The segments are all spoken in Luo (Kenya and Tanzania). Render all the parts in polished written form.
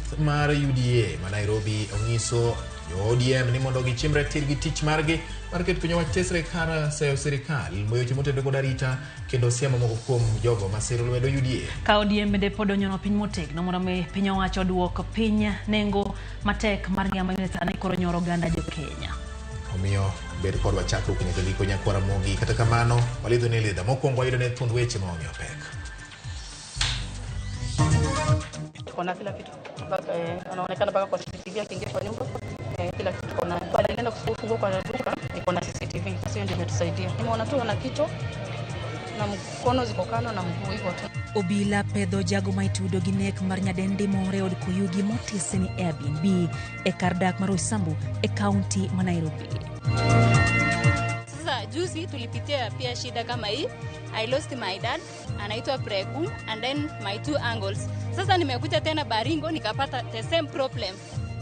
kweth mar UDA ma Nairobi onyiso jo ODM ni mondo gichimre tir gi tich margi mar keto piny owacho tesre kar seyo sirikal weche motenore kod arita kendo siemo moko kuom jogo masiro lwedo UDA. Ka ODM bende pod onyono piny motegno mondo mi piny owacho oduok piny nengo matek mar ngima ma sani koro nyoro oganda jo Kenya. Omiyo bed kodwa chakruok nyaka giko nyakwara Ramogi. Kata kamano walidho ne lidha mokwongo wayudo ne thuond weche ma wang'eyo pek. Tuko na kila kitu mpaka anaonekana mpaka kwa CCTV akiingia kwa nyumba, kila kitu tuko nayo. Pale nenda kufungua kwa duka iko na CCTV. Sasa hiyo ndio imetusaidia. Nimeona tu ana kichwa na mkono ziko kando na mguu hivyo tu. Obila pedho jago maitudo gi nek mar nyadendi moro e od Koyugi motise ni Airbnb e kar dak mar Roysambu e kaunti ma Nairobi. Sasa juzi tulipitia pia shida kama hii. I lost my dad, anaitwa Pregu, and then my two uncles. Sasa nimekuja tena Baringo nikapata the same problem.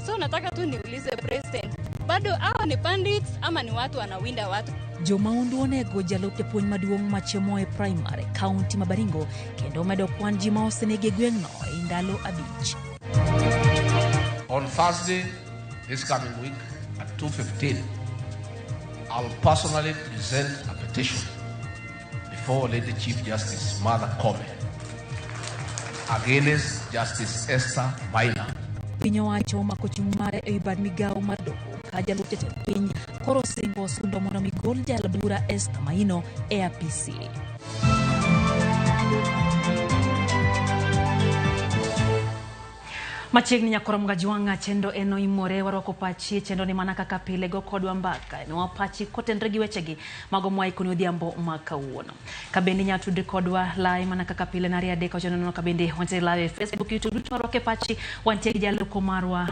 So nataka tu niulize president, bado hao ni bandits ama ni watu wanawinda watu? Jomaundu onego jalup japuonj maduong' ma Chemoe Primary, kaunti ma Baringo, kendo omedo kwan ji ma osenegi e gweng'no e ndalo 5. On Thursday, this coming week at 2:15, I'll personally present a petition before Lady Chief Justice Martha Koome against Justice Esther Maina. Piny owacho omako chung' mare e wi bad migawo mar doho ka jalup jatend piny koro osingo sundo mondo mi gol jal bura Esther Maino e apisi. Machiegni nyakoro Mgajwang'a chendo eno imore warwako pachi chendo ni mana kaka pile go kodwa mbaka eno pachi kotenre gi wechegi mago mwaikoni odhiambo ma kawuono. Kabendi inyalo tudri kodwa live mana kaka pile nari adek ochono nono kabendi wantie live e Facebook, YouTube duto warwake pachi wantie gi jalupo marwa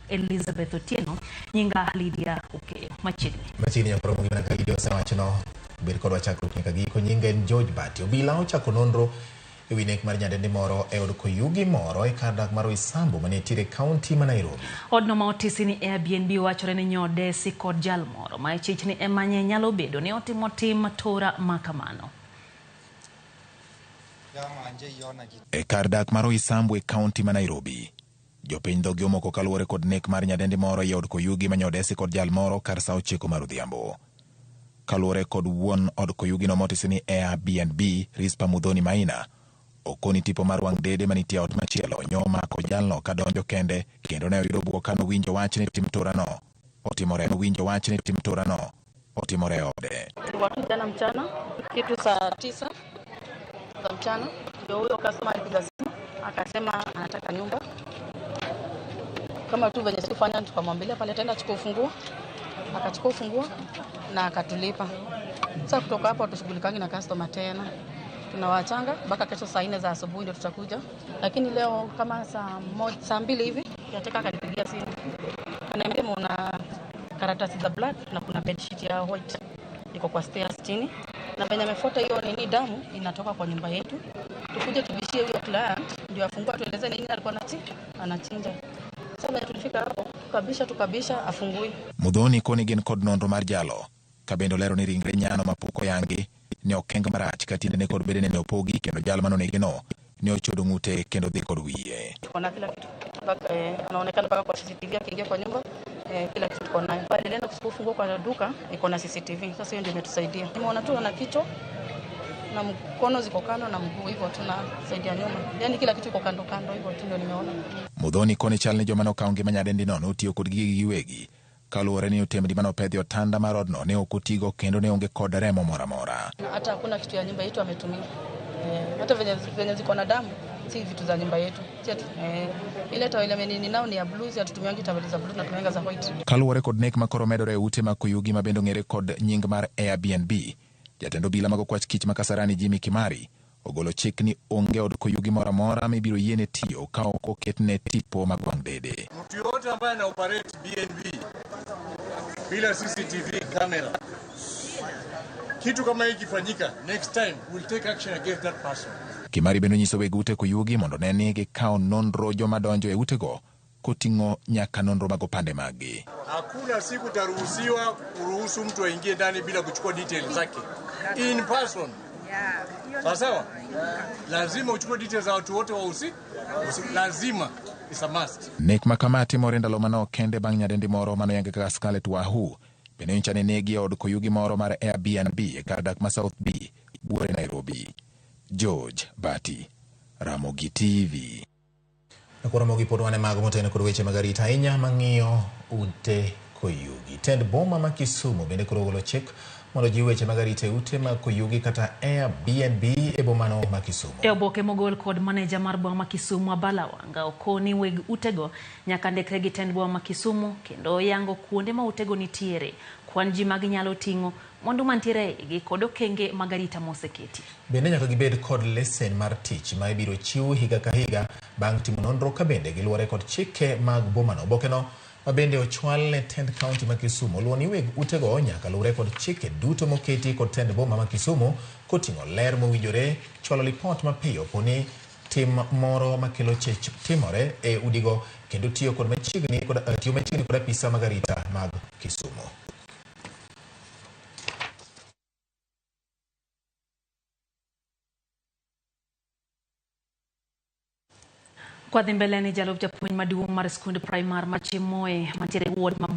Elizabeth Otieno nyinga Lydia Okeyo. Machiegni. Machiegni nyakoro mana kaka Lydia osewachono bed kodwa chakruok nyaka giko. Nyinga en George Bati. Obila ochako nonro e wi nek mar nyadendi moro e od Koyugi moro e kar dak mar Roysambu manitiere e kaunti ma Nairobi. Odno ma otisi ni Airbnb wachore ni nyodesi kod jal moro ma ichich ni ema nye nyalo bedo ni otimo tim tora ma kamano. E kar dak mar Roysambu e kaunti ma Nairobi, jopiny dhogi omoko kaluwore kod nek mar nyadendi moro e od Koyugi ma nyodesi kod jal moro kar sa 9 mar odhiambo. Kaluwore kod wuon od Koyugi no motisi ni Airbnb, Rispa Muthoni Maina, okoni tipo mar wang' dede manitie ot machielo nyomako jalno kadonjo kende kendo ne oyudo bwok kanowinjo wach ni tim torano otimore owinjo wach ni tim torano otimore ode. Tulikuwa tu jana mchana kitu saa 9 za mchana ndio huyo customer alipiga simu akasema anataka nyumba. Kama tu venye sikufanya tukamwambia pale tena chukua ufunguo, akachukua ufunguo na akatulipa. Sasa kutoka hapo hatushughulikangi na customer tena. Tunawachanga mpaka kesho saa 4 za asubuhi ndio tutakuja. Lakini leo kama saa 2 hivi yataka akanipigia simu. Ananiambia mna karatasi za black na kuna bedsheet ya white iko kwa stairs chini. Na venye amefuata hiyo nini damu inatoka kwa nyumba yetu. Tukuje tubishie huyo client ndio afungue tueleze nini alikuwa anachinja. Sasa tulifika hapo tukabisha afungui. Muthoni koni gin kod nonro mar jalo kabendo lero ni ringre nyano mapok oyangi ne okeng marach ka tiendene kod bedene ne opogi kendo jal manonege no ne ochodo ng'ute kendo dhi kod wiye. Tuko na kila kitu mpaka anaonekana mpaka kwa CCTV akiingia kwa nyumba, kila kitu tuko nayo. Pale nenda kufungua kwa duka iko na CCTV. Sasa hiyo ndio imetusaidia. Nimeona tu ana kichwa na mkono ziko kando na mguu hivyo tunasaidia nyuma. Yaani kila kitu iko kando kando hivyo tu ndio nimeona. Muthoni koni chal ni joma nokawo ngima nyadendi no notiyo kod gigi giwegi kaluwore ni otemni mane opedhi otanda mar odno ne ok otigo kendo ne onge kod remo moro amora. Hata hakuna kitu ya nyumba yetu ametumia. Hata venye ziko na damu si vitu za nyumba yetu. Ile taweli amenini nao ni ya blue, hatutumiangi taweli za blue, tunatumianga za white. Kaluwore kod nek makoro medore e ute mag Koyugi ma bende ong'ere kod nying mar Airbnb, jatend obila mag okwach kich ma Kasarani Jimmy Kimari ogolo chik ni onge od Koyugi moro amora mibiro yiene tiyo ka ok oketne tipo mag wang' dede. Mtu yote ambaye ana operate BNB bila CCTV camera, kitu kama hiki kifanyika next time we'll take action against that person. Kimari bende onyiso weg ute Koyugi mondo ne ni gikawo nonro joma donjo e utego koting'o nyaka nonro mag opande maggi. Hakuna siku taruhusiwa kuruhusu mtu aingie ndani bila kuchukua details zake in person. Sawa sawa? Lazima uchukue details za watu wote wa usiku. Lazima. It's a must. Nek ma kama timore ndalo manok kende bang' nyadendi moro manoyange kaka Scarlett Wahu bende nyocha ne negi e od koyugi moro mar Airbnb e kar dak ma South B buore Nairobi. George Bati, Ramogi TV. Ramogi pod wane mago motene kod weche mag arita ahinya mang'iyo ute koyugi. Tend boma ma Kisumu bende koro ogolo chik mondo jiw weche mag arita e ute mag koyugi kata Airbnb e bomano ma Kisumu. E oboke mogol kod maneja mar boma ma Kisumu Abala Wanga okoni weg utego nyaka ndikre gi tend boma ma Kisumu kendo yango kuonde ma utego nitiere, kwan ji ma ginyalo ting'o, mwandu mantiere e igi kod okenge mag arita moseketi. Bende nyaka gibed kod lesen mar tich ma ibiro chiw higa ka higa bang' timo nonro ka bende giluwore kod chike mag bomano. Obokeno ma bende ochwal ne tend kaunti ma Kisumu luwo ni weg utego nyaka luwre kod chike duto moketi kod tend boma ma Kisumu koting'o ler mowinjore, chwalo lipot mapiyo poni tim moro makelo chech timore e udigo kendo tiyo kod machiegni kod tiyo machiegni kod apisa mag arita mag Kisumu. Kwa dhi mbele ni jalup japuonj maduong' mar skund primar ma Chemoe mantiere e ward ma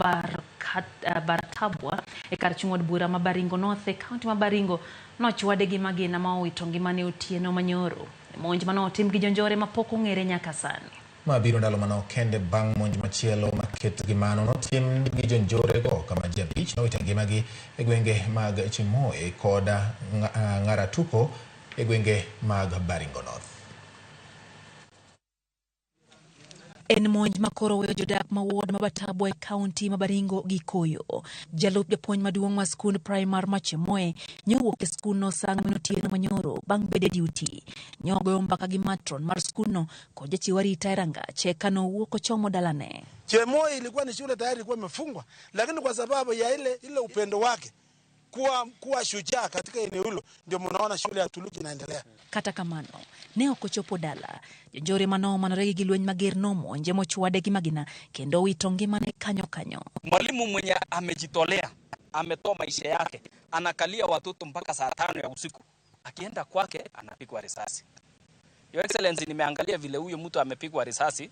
Bartabwa e kar chung' od bura ma Baringo North e kaunti ma Baringo nochwade gi magina ma owito ngimane otieno manyoro. Monj manotim gi jonjore mapok ong'ere nyaka sani. Ma biro ndalo manok kende bang' monj machielo maket gi mano notim gi jonjorego kama ji 5 nowito ngimagi e gwenge mag Chemoe kod Ng'aratuko e gwenge mag Baringo North. En monj makoro weyo jodak ma ward ma Bartabwa e kaunti ma Baringo gi koyo. Jalup japuonj maduong' mar skund primar ma Chemoe nyowuok e skundno saa 4 otieno manyoro bang' bedo e duty. Nyogoyo mbaka gi matron mar skundno kod jachiw arita e rangach eka nowuok ochomo dalane. Chemoe ilikuwa ni shule tayari ilikuwa imefungwa, lakini kwa sababu ya ile upendo wake kuwa shujaa katika eneo hilo ndio mnaona shule ya Tuluki inaendelea. Kata kamano ne ok ochopo dala. Jonjore manomanore gi lweny mager nomonje mochwade gi magina kendo wito ngimane kanyo kanyo. Mwalimu mwenye amejitolea, ametoa maisha yake, anakalia watoto mpaka saa 5 ya usiku. Akienda kwake anapigwa risasi. Your Excellency, nimeangalia vile huyo mtu amepigwa risasi.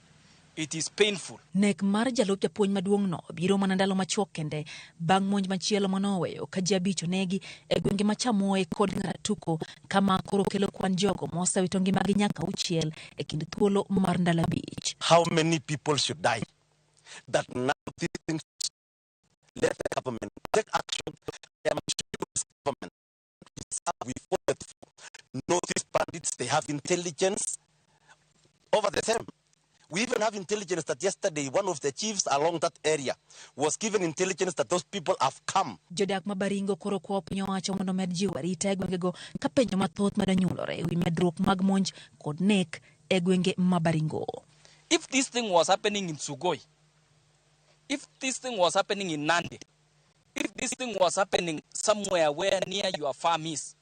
It is painful. Nek mar jalup japuonj maduong' no biro mana ndalo machuok kende bang' monj machielo manoweyo ka ji 5 onegi e gwenge ma Chamoe kod Ng'aratuko kama koro kelo kwan jogo mosewito ngimagi nyaka 6 e kind thuolo mar ndalo 5. How many people should die? That now these things, let the government take action. I am sure this government, we fought know these bandits, they have intelligence over the same. We even have intelligence that yesterday one of the chiefs along that area was given intelligence that those people have come. Jodak ma Baringo koro kwayo piny owacho mondo omed jiwo arita e gwengego ka penjo mathoth madonyuolore ewi medruok mag monj kod nek e gwenge ma Baringo. If this thing was happening in Sugoi, if this thing was happening in Nandi, if this thing was happening somewhere where near your farm is,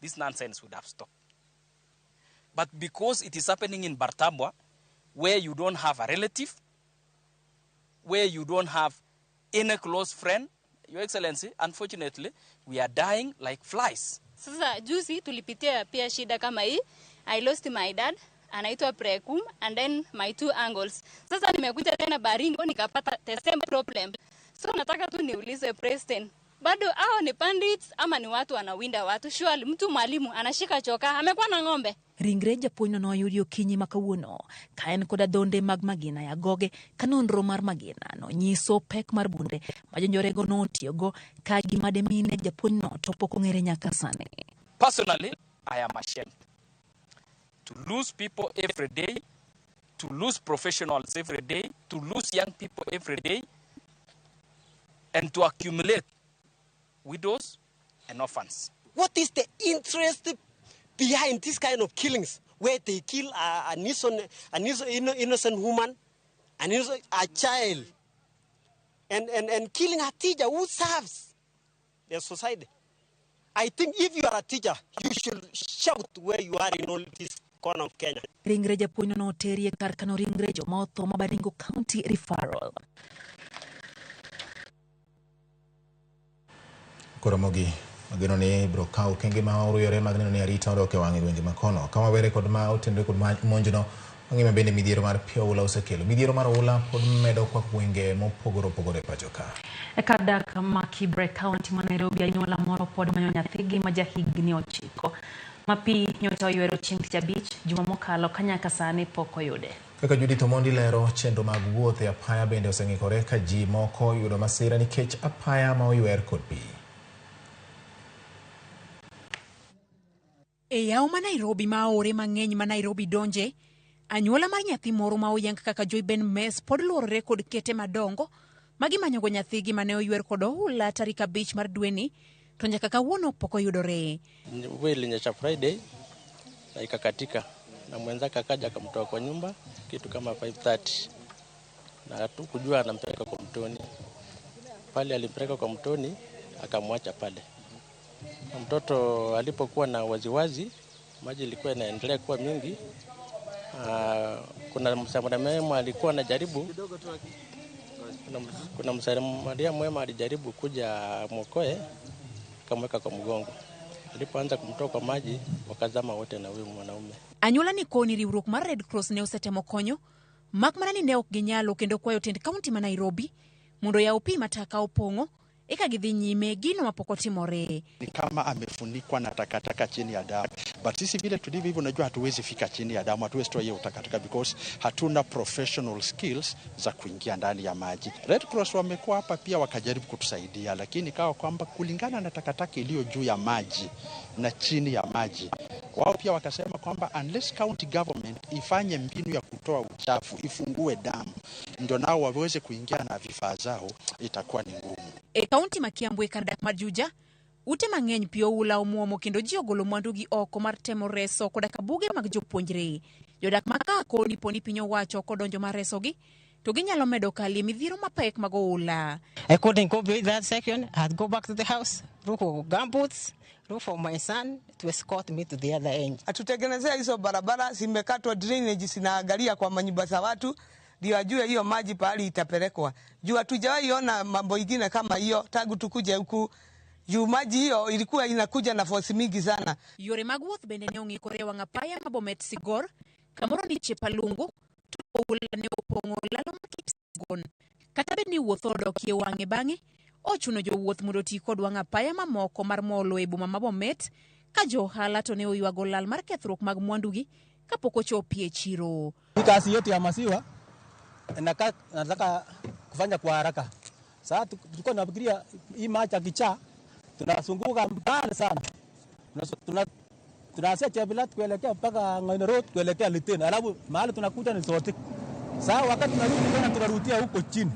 this nonsense would have stopped. But because it is happening in Bartabwa, where you don't have a relative, where you don't have any close friend, Your Excellency, unfortunately, we are dying like flies. Sasa juzi tulipitia pia shida kama hii. I lost my dad, anaitwa Prekum, and then my 2 uncles. Sasa nimekuja tena Baringo nikapata the same problem. So nataka tu niulize President, bado hao ni bandits ama ni watu wanawinda watu? Surely mtu mwalimu anashika choka, amekuwa na ng'ombe. Ringre japuonjno noyudi okinyi ma kawuono ka en kod adhonde mag magina ya goge ka nonro mar magina nonyiso pek mar bunde ma jonjorego notiyogo ka gima demine japuonjno to pok ong'ere nyaka sani. Personally, I am ashamed to lose people every day, to lose professionals every day, to lose young people every day, and to accumulate widows and orphans. What is the interest behind this kind of killings, where they kill an innocent woman, a child, and killing a teacher who serves the society? I think if you are a teacher, you should shout where you are in all this corner of Kenya. Ringre japuonjno noteri e kar kano ringre joma otho ma Baringo County Referral. Koromogi mageno ni biro kawo okenge ma oruyore mag neno ni arita odok e wang'e gwenge makono. Ka wawere kod ma otenore kod monjno Mangima bende midhiero mar pi oula osekelo. Midhiero mar oula pod medo kwako gwenge mopogore opogore e pacho ka. E kar dak ma Kibra e kaunti ma Nairobi, anyuola moro pod manyo nyathigi ma jahigni 9 ma pi nyocha oywero chieng' tich abich juma mokalo ka nyaka sani pok oyude. Kaka Judith Omondi lero, chenro mag wuoth e apaya bende oseng'ikore ka ji moko oyudo masira nikech apaya ma oywer kod pi. E yawo ma Nairobi ma aore mang'eny ma Nairobi donje, anyuola mar nyathi moro ma oyang kaka Joyben Mess pod luorore kod kete madongo ma gimanyogo nyathigi mane oywer kod ohula tarik 5 mar dweni, to nyaka kawuono pok oyudore. Mvua ilinyesha Friday na ikakatika, na mwenzake akaja akamtoa kwa nyumba kitu kama 5:30, na hatukujua anampeleka kwa mtoni. Pale alimpeleka kwa mtoni akamwacha pale. Mtoto alipokuwa na waziwazi, maji ilikuwa inaendelea kuwa mingi. Kuna msamaria mwema alikuwa anajaribu, kuna msamaria mwema alijaribu kuja mwokoe, akamweka kwa mgongo. Alipoanza kumtoa kwa maji, wakazama wote na huyu mwanaume. Anyuola ni koni riwruok mar Red Cross ne osetemo konyo, mak mana ni ne ok ginyalo kendo kwayo tend kaunti ma Nairobi mondo yaw pi mataka opong'o eka gidhi nyime gino mapok otimore. Ni kama amefunikwa na takataka chini ya damu. But sisi vile tulivyo hivyo, unajua hatuwezi fika chini ya damu, hatuwezi toa hiyo takataka because hatuna professional skills za kuingia ndani ya maji. Red Cross wamekuwa hapa pia wakajaribu kutusaidia, lakini ikawa kwamba kulingana na takataka iliyo juu ya maji na chini ya maji, wao pia wakasema kwamba unless county government ifanye mbinu ya kutoa uchafu, ifungue damu, ndio nao waweze kuingia na vifaa zao, itakuwa ni ngumu. E kaunti ma Kiambu e kar dak mar Juja, ute mang'eny pi oula omuomo kendo ji ogolo mwandugi oko mar temo reso koda ka buge mag jopuonjre. Jodak ma ka koni poni piny owacho ok odonjo mar resogi, to ginyalo medo kalie midhiero mapek mag oula. I couldn't go with that section. I had to go back to the house, look for gumboots, look for my son to escort me to the other end. Atutengenezea hizo barabara zimekatwa, drainage zinaangalia kwa manyumba za watu ndio ajue hiyo maji pahali itapelekwa. Juu hatujawahi ona mambo ingine kama hiyo tangu tukuje huku. Juu maji hiyo ilikuwa inakuja na force mingi sana. Yore mag wuoth bende ne ong'ikore e wang' apaya ma Bomet Sigor, kamoro ni Chepalungu, to oula ne opong'o lalo ma Kipsagon. Kata bed ni wuoth odokie wang'e bang'e, ochuno jowuoth mondo oti kod wang' apaya mamoko mar molo e boma ma Bomet, ka jo ohala to ne oywago lal mar kethruok mag mwandugi kapok ochopi e chiro. Hii kazi yetu ya maziwa nataka kufanya kwa haraka. Sasa tulikuwa tunafikiria hii maji akichaa tunazunguka mbali sana. Tunaanzia Chebilat kuelekea mpaka Ng'oine Road kuelekea Litein. Alafu mahali tunakuta ni Sotik. Sasa wakati tunarudi tena tunarudia huko chini.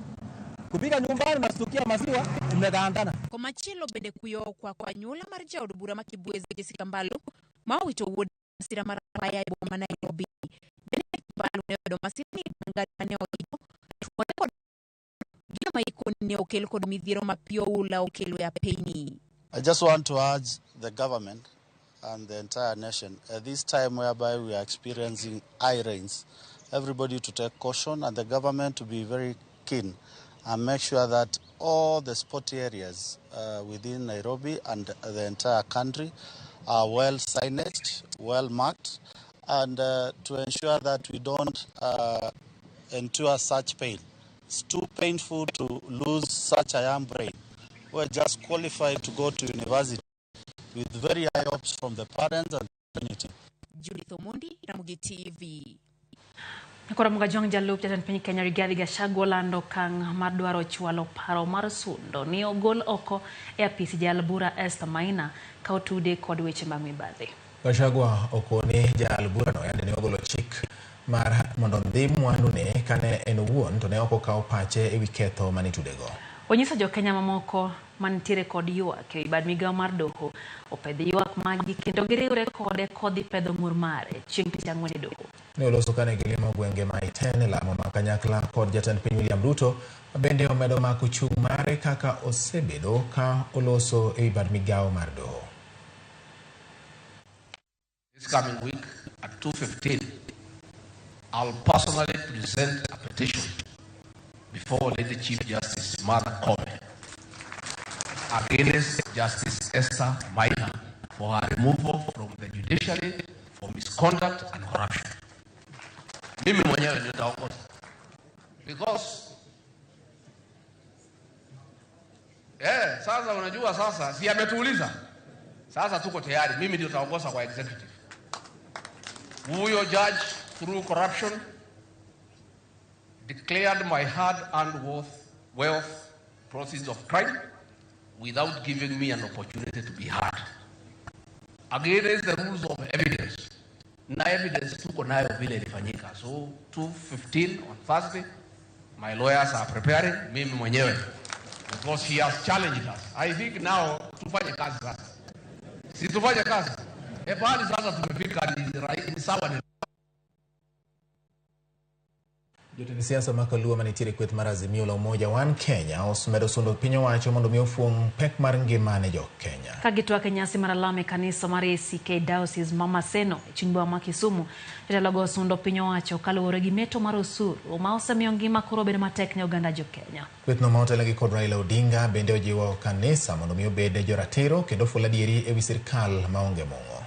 Kupiga nyumbani unashtukia maziwa imegandana. Komachielo bende kuyo kwa anyuola mar jaod bura ma Kibwezi Jessica Mbalo ma owito wuod masira mar apaya e boma ma Nairobi. Bende Mbalo ne oyudo masira ni gari mane oidho tuore kod gino ma ikoni ne okel kod midhiero ma pi oula okelo e apeyni. I just want to urge the government and the entire nation at this time whereby we are experiencing high rains, everybody to take caution and the government to be very keen and make sure that all the spot areas within Nairobi and the entire country are well signaged, well marked, and to ensure that we don't endure such pain. It's too painful to lose such a young brain who are just qualified to go to university with very high hopes from the parents and the community. Judith Omondi, Ramogi TV. Koro Mugajwang' jalup jatend piny Kenya Rigathi Gachagua olando okang' mar dwaro chwalo paro mar sundo ni ogol oko e apis jal bura Esther Maina ka otude kod weche mag mibadhi. Gachagua okoni jal burano yande ne ogolo chik mar mondo ondhi mwandune kane en owuon to ne ok okawo pache ewi ketho manitudego. Onyiso jokenya mamoko mantiere kod ywak e bad migawo mar doho opedh ywak maggi kendo giriwre kode kodhi pedho ng'ur mare chieng' tich ang'wen e doho. Ne oloso kane gilimo gwenge ma Iten e lamo ma kanyakla kod jatend piny William Ruto bende omedo mako chung' mare kaka osebedo ka oloso e bad migawo mar doho. This coming week at 2:15, I'll personally present a petition before Lady Chief Justice Martha Koome against Justice Esther Maina for her removal from the judiciary for misconduct and corruption. Mimi mwenyewe nitaongoza. Because sasa unajua sasa si ametuuliza. Sasa tuko tayari, mimi ndio nitaongoza kwa executive. Huyo judge through corruption declared my hard-earned wealth proceeds of crime without giving me an opportunity to be heard. Against the rules of evidence. Na evidence tuko nayo vile ilifanyika. So 2:15 on Thursday, my lawyers are preparing, mimi mwenyewe. Because he has challenged us. I think now tufanye kazi sasa. Si tufanye kazi. Pahali sasa tumefika ni sawa ni. Jotend siasa ma Kaluo manitiere kweth mar Azimio la Umoja One Kenya osemedo sundo piny owacho mondo mi ofuong' pek mar ngima ne jo Kenya. Ka gitwak e nyasi mar alam e kanisa mar ACK Diocese ma Maseno e chuny boma ma Kisumu, jotelo osundo piny owacho kaluwore gi meto mar osuru ma osemiyo ngima koro obedo matek ne oganda jo Kenya. Kwethno ma otelnegi kod Raila Odinga bende ojiwo kanisa mondo mi obed joratiro kendo ful adieri ewi sirkal maonge mong'o.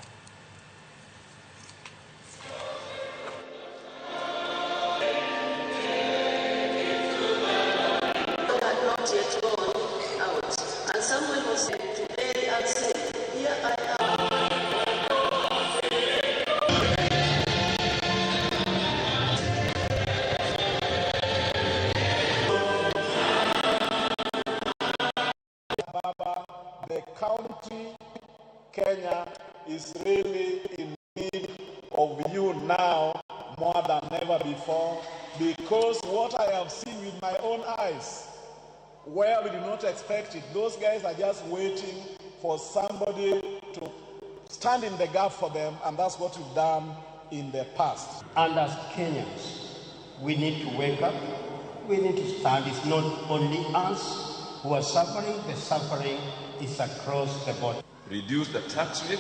The country, Kenya, is really in need of you now more than ever before, because what I have seen with my own eyes, where we do not expect it, those guys are just waiting for somebody to stand in the gap for them, and that's what we've done in the past. And as Kenyans, we need to wake up, we need to stand. It's not only us who are suffering, the suffering is across the board. Reduce the tax rate,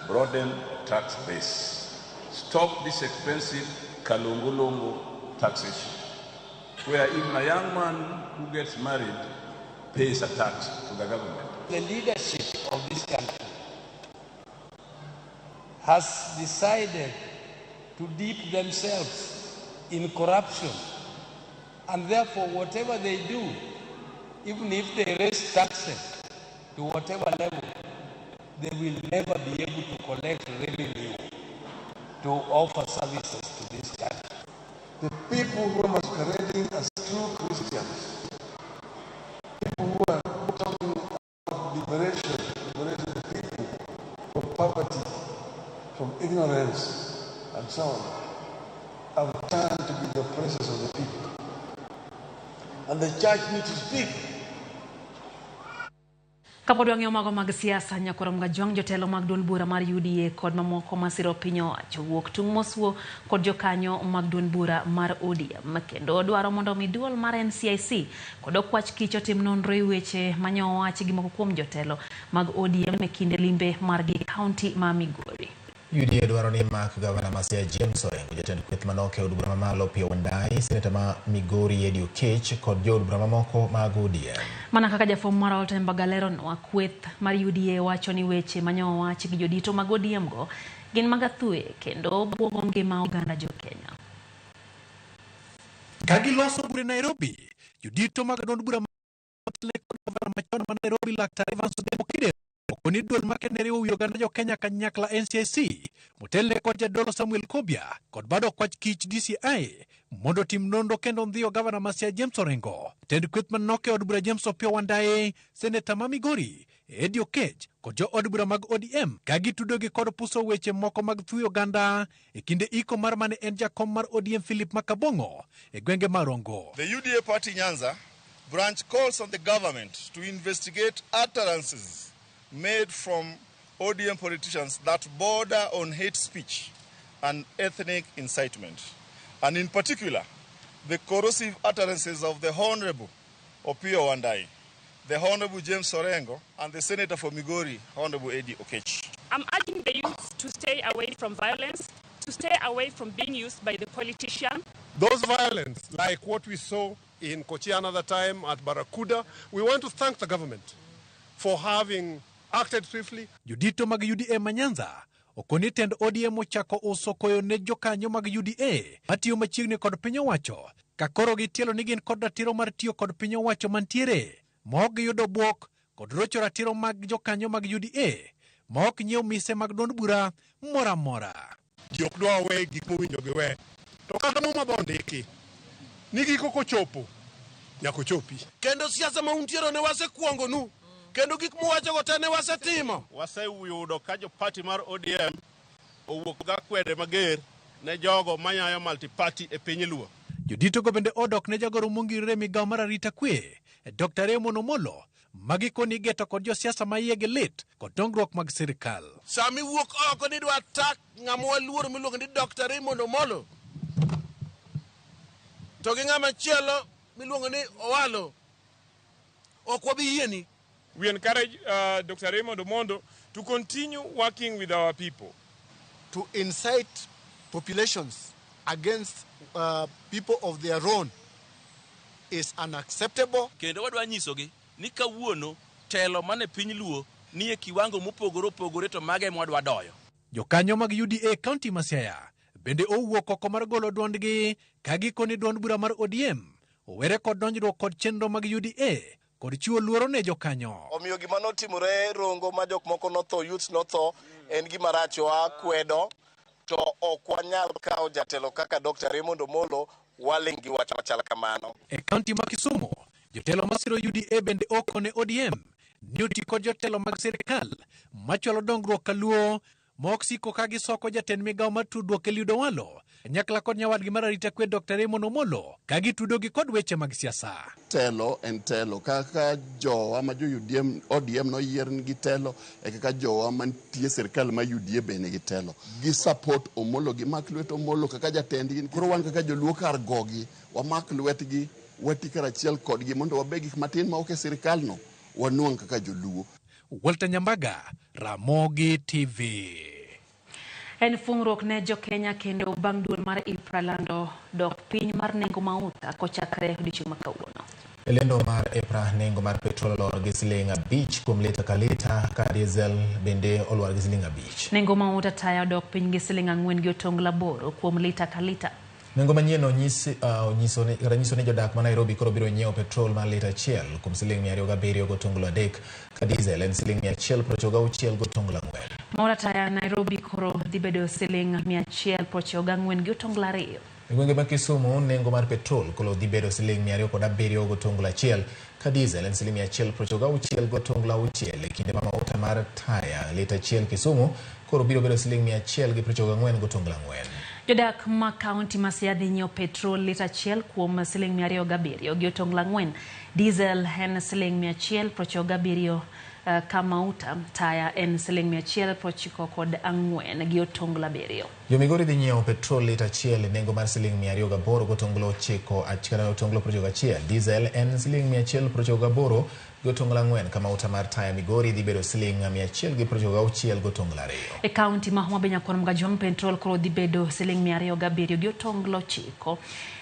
broaden the tax base. Stop this expensive kalongolongo taxation, where even a young man who gets married pays a tax to the government. The leadership of this country has decided to dip themselves in corruption, and therefore whatever they do, even if they raise taxes to whatever level, they will never be able to collect revenue to offer services to this country. The people who are masquerading as true Christians, people who are talking about liberation, liberating the people from poverty, from ignorance, and so on, have turned to be the oppressors of the people. And the church needs to speak. Kapod wang'eyo mago mag siasa, nyakoro Mgajwang' jotelo mag duond bura mar UDA kod mamoko masiro piny owacho wuok tung' mosuo kod jokanyo mag duond bura mar ODM kendo dwaro mondo mi duol mar NCIC kod okwach kich otim nonro e weche manyo owachi gi moko kuom jotelo mag ODM e kinde limbe margi e kaunti ma Migori. UDA dwaro ni mak gavana ma Siaya James Orengo, jatend kweth manok e od bura mamalo Opiyo Wandayi, seneta ma Migori Eddie Oketch kod jood bura mamoko mag ODM. Mana kaka jafwambo mar All Time Bagalero nwa kweth mar UDA wacho ni weche manyo owachi gi jodito mag ODM go gin mag athuye kendo buogo ngima oganda jo Kenya. Ka giloso bura e Nairobi, jodito mag duond bura kod gavana machon ma Nairobi Laktar Evans Odhiambo Kidero okoni duol makende riwo wi oganda jo Kenya kanyakla NCIC motelne kod jadolo Samuel Kobia kod bad okwach kich DCI mondo otim nonro kendo ndhiyo gavana ma Siaya James Orengo, tend kweth manok e od bura James Opiyo Wandayi, seneta ma Migori Eddie Oketch kod jo od bura mag ODM ka gitudogi kod puso weche moko mag thuyo oganda e kinde iko mar mane en jakom mar ODM Philip Makabong'o e gwenge ma Rongo. The UDA party Nyanza branch calls on the government to investigate utterances made from ODM politicians that border on hate speech and ethnic incitement, and in particular, the corrosive utterances of the Honorable Opiyo Wandayi, the Honorable James Orengo, and the Senator for Migori, Honorable Eddie Oketch. I'm urging the youth to stay away from violence, to stay away from being used by the politician. Those violence, like what we saw in Kochi another time at Barracuda, we want to thank the government for having acted swiftly. Jodito mag UDA ma Nyanza okoni tend ODM ochako uso koyo ne jokanyo mag UDA matiyo machiegni kod piny owacho ka koro gitielo ni gin kod ratiro mar tiyo kod piny owacho mantiere ma ok giyudo bwok kod rocho ratiro mag jokanyo mag UDA ma ok nyiew mise mag duond bura moro amora. Ji ok dwa we gik mowinjo giwe. To kata muma be ondiki ni giko kochopo nyaka ochopi. Kendo siasa ma untiero ne wasekuongonu, kendo gik muwachogo te ne wasetimo. Waseyudo ka jo party mar ODM owuok ga kwede mager ne jogo manyayo multi-party e piny Luo. Jodito go bende odok ne jagoro mongirore e migawo mar arita kwe Dr. Raymond Omolo magikoni igeto kod josiasa ma iyegi lit kod dongruok mag sirikal. Sama iwuok oko ni idwa attack ng'ama waluoro miluongo ni Dr. Raymond Omolo to gi ng'ama chielo miluongo ni Owalo, ok wabi yieni. We encourage Dr. Raymond Omondo to continue working with our people. To incite populations against people of their own is unacceptable. Kendo wadwa nyisogi ni kawuono telo mane piny Luo nie kiwango mopogore opogore to mage mwadwa doyo. Jokanyo mag UDA kaunti ma Siaya bende owuok oko mar golo duondgi ka gikoni duond bura mar ODM owere kod donjruok kod chenro mag UDA kod chiwo luoro ne jokanyo. Omiyo gima notimore Rongo ma jok moko notho, youths notho, en gima rach wakwedo, to ok wanyal kawo jatelo kaka Dr. Raymond Omolo waling' gi wach machal kamano. E kaunti ma Kisumu, jotelo masiro UDA bende okone ODM ni oti kod jotelo mag sirikal machwalo dongruok kaluo ma ok siko ka gisoko jatend migawo mar tudruok Eliud Owalo kanyakla kod nyawadgi mar arita kwe Dr. Raymond Omolo ka gitudogi kod weche mag siasa. Telo en telo, kaka jowa ma jo UDM, ODM noyier nigi telo, e kaka jowa mantie sirikal ma UDA be nigi telo. Gi support Omolo, gimak lwet Omolo kaka jatendgi. Koro wan kaka joluo kar gogi, wamak lwetgi, wati karachiel kodgi mondo wabed gik matin ma ok e sirikal no, wanuang' kaka joluo. Walter Nyambaga, Ramogi TV. En fungruok ne jo-Kenya kendo bang' duol mar IPRA lando dok piny mar nengo mauta kochakre odiochieng' ma kawuono. E lendo mar EPRA, nengo mar petrol olor gi siling 5 kuom lita ka lita, ka diesel bende olwar gi siling 5. Nengo mauta taya odok piny gi siling 4 gi otonglo 8 kuom lita ka lita. Nengo manyien nyiso ni jodak ma Nairobi koro biro nyiewo petrol mar lita 1 kuom siling 207 gotonglo 3, ka diesel en siling 196 gotonglo 4. Mauta taya Nairobi koro dhi bedo siling 194 gi otonglo 2. E gwenge ma Kisumu, nengo mar petrol koro dhi bedo siling 207 gotonglo 1, ka diesel en siling 196 gotonglo 6. E kinde ma mauta mar taya lita 1 Kisumu koro biro bedo siling 194 gotonglo 4. Jodak ma kaunti ma Siaya dhi nyiewo petrol lita 1 kuom siling 207 gi otonglo 4. Diesel en siling 197, ka mauta taya en siling 194 gi otonglo 7. Jo Migori dhi nyiewo petrol lita 1 e nengo mar siling 208 gotonglo 9 otonglo 91. Diesel en siling 198 gotonglo 4, ka mauta mar taya Migori dhi bedo siling 196 gotonglo 2. E kaunti ma Homa Bay Nyakuon Mgajwang' petrol koro dhi bedo siling 207 gi otonglo 9.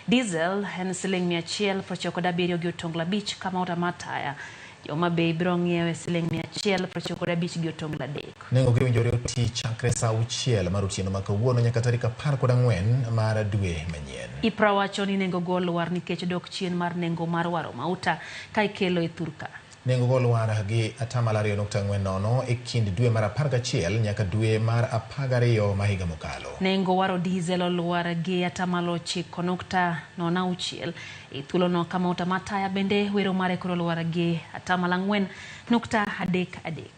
Diesel en siling 197 gi otonglo 5, ka mauta mar taya Homa Bay biro ng'iewe siling 195 gi otonglo 3. Nengo gi owinjore oti chakre saa 6 mar otieno ma kawuono nyaka tarik 14 mar dwe manyien. IPRA wacho ni nengo go olwar nikech dok chien mar nengo mar waro mauta ka ikelo e thurka. Nengo go olwar gi 2.40% e kind dwe mar 11 nyaka dwe mar 12 ma higa mokalo. Nengo waro diesel olwar gi 9.06% e thuolono, ka mauta mar taya bende wero mare koro olwar gi 4.33%.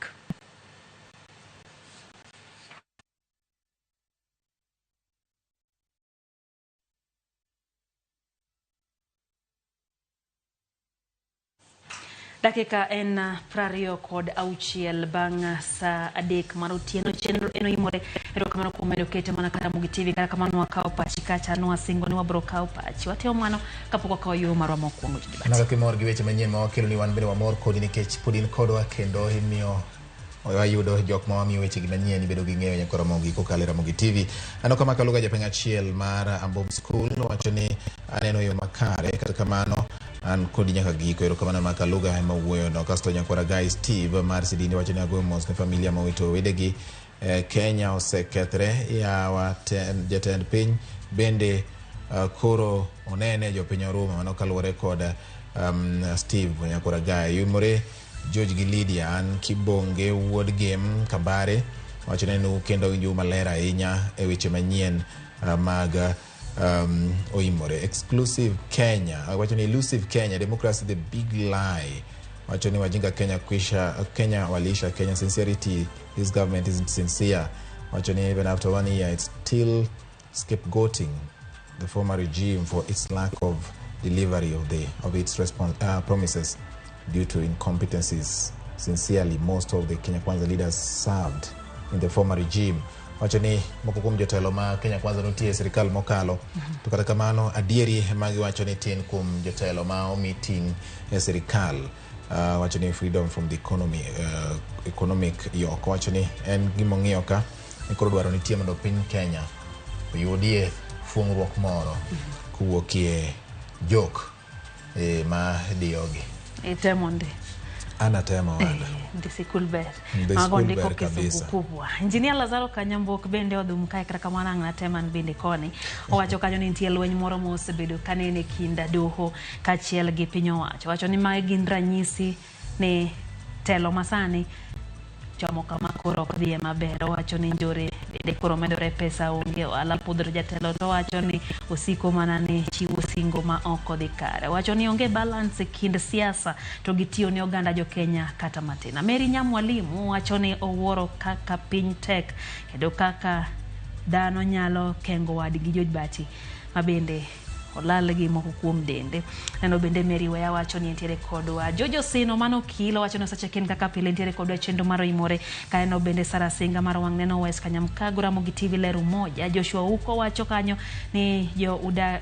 Dakika en 26 bang' saa 3 mar otieno. Chenro eno imore. Erokamano kuom medo kete mana ka Ramogi TV. Kata kamano wakawo pachi kacha nwasingo ni wabro kawo pachi. Watimo mano kapok wakawo yo marwa mokwongo. Mana kaka imor gi weche manyien ma wakelo ni wan bende wamor kodi nikech pod in kodwa kendo imiyo wayudo jok ma wamiyo weche gi manyien ibedo gi ng'eyo nyaka Ramogi kokalo e Ramogi TV. Aneno kama Kaluga japenj achiel mar Ambom School wacho ni aneno yo makare, kata kamano an kodi nyaka giko. Erokamano ma Kaluga ema wuoyo no. Kasto nyakwara Guy Steve mar Sidindi wacho ni agoyo mos ne familia ma owito wedegi Kenya osekethre yawa jatend piny bende koro onene jopiny orumo. Mano kaluwore kod Steve Nyakoragaya. Yumore George gi Lydia, an Kibonge wuod Gem Kabare, wacho nenu kendo winjo maler ahinya e weche manyien mag Oimore. Exclusive Kenya wacho ni elusive Kenya democracy the big lie. Wacho ni wajinga Kenya kwisha, Kenya walisha Kenya sincerity, this government isn't sincere. Wacho ni even after 1 year it's still scapegoating the former regime for its lack of delivery of its promises due to incompetencies. Sincerely, most of the Kenya Kwanza leaders served in the former regime. Wacho ni moko kuom jotelo ma Kenya Kwanza nitie e sirikal mokalo, to kata kamano adieri magiwacho ni tin kuom jotelo ma omi ting' e sirikal. Wacho ni freedom from the economy, economic yoke. Wacho ni en gimong'iyo ka ni koro dwaro nitie mondo piny Kenya oyudie fuong'ruok moro kowuokie jok ma diyogi. Itemo ndi. Anatemo wala. Ndi sikul ber. Ndi Mago sikul ndiko ber Kizungu kabisa. kubwa. Engineer Lazaro Kanyambuok bende odhum kae, kata kamano ang' natema an bende koni. Owacho kanyo ni nitie lweny moro mosebedo kanene kind doho kaachiel gi piny owacho. Owacho ni magi gin ranyisi ni telo masani chomo kama koro ok dhiye maber. Owacho ni njore bende koro medore, pesa onge, ohala pudhore. Jatelo to wacho ni osiko mana ni chiwo singo ma ok odhi kare. Owacho ni onge balance e kind siasa to gi tiyo ne oganda jo Kenya kata matin. Mary Nyamwalimu wacho ni owuoro kaka piny tek kendo kaka dhano nyalo kengo wadgi jobati ma bende olal gi moko kuom dende. Neno bende Mary Weya wacho ni entiere kodwa. Jojo Sino mano Kilo wacho ni oseche kin kaka pile entiere kodwa chenro mar Oimore. Kaeno bende Sara Singa mar Wang' Neno West Kanyamkago Ramogi TV Ler Umoja. Joshua Uko wacho kanyo ni jo uda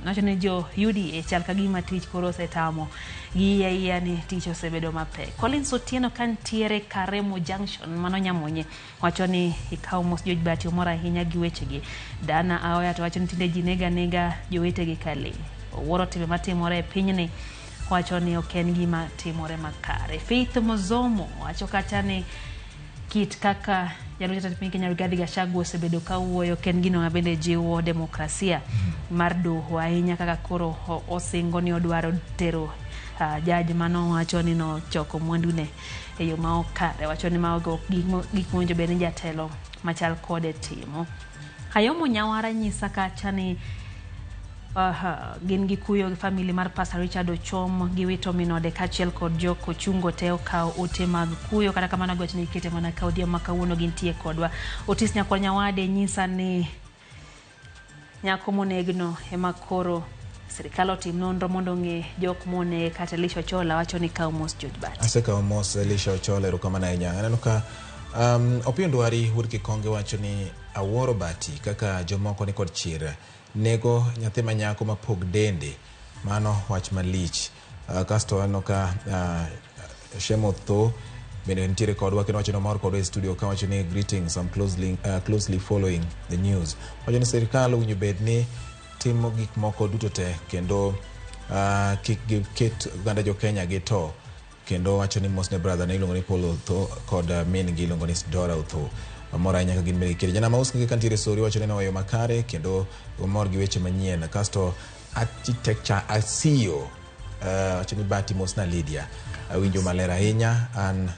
wacho ni jo UDA chal ka gima tich koro osetamo gi iya ni tich osebedo mapek. Collins Otieno kantiere Karemo Junction mano Nyamonye wacho ni ikawo mos George Bati omor ahinya gi wechegi. Dana Aoya to wacho ni tinde ji nega nega jowetegi ka lee. Owuoro timbe matimore e pinyni, wacho ni ok en gima timore makare. Faith Mozomo wacho kacha ni kit kaka jalup jatend piny Kenya Rigathi Gachagua osebedo ka wuoyo ok en gino ma bende jiwo demokrasia mar doho ahinya kaka koro osingo ni odwaro tero jaj manowacho ni nochoko mwandune e yo ma ok kare. Wacho ni mago ok gik mowinjo bed ni jatelo machal kode timo. Ayomo Nyawara nyisa kacha ni gin gi kuyo gi family mar Pastor Richard Ochom giwito minode kaachiel kod jok Ochungo te okawo ote mag kuyo. Kata kamano giwacho ni gikete mana ka odhiambo ma kawuono gintie kodwa. Otis Nyakwar Nyawade nyisa ni nyako monegno ema koro sirikal otim nonro mondo ong'e jok monege. Kata Elisha Ochola wacho ni kaw mos George Bati. Asekawo mos Elisha Ochola, erokamano ahinya. Aneno ka Opiyo Ndwari wuod Kikonge wacho ni awuoro Bati kaka jomoko ni kod chir nego nyathi ma nyako mapog dende, mano wach malich. Kasto aneno ka Shemo Tho bende nitiere kodwa kendo wacho ni omor kodwa e studio ka wacho ni greetings, I'm closely following the news. Wacho ni sirikal owinjo bed ni timo gik moko duto te kendo kik giket oganda jo Kenya gi to kendo wacho ni mos ne brother ne iluongo ni Paul Otho kod min gi iluongo ni Dora Otho. Omor ahinya ka gin bende gikete. Janama Uski ka nitiere Sori wacho ni noweyo makare kendo omor gi weche manyien. Kasto architecture Asiyo wacho ni Bati mos na Lydia. Awinjo maler ahinya an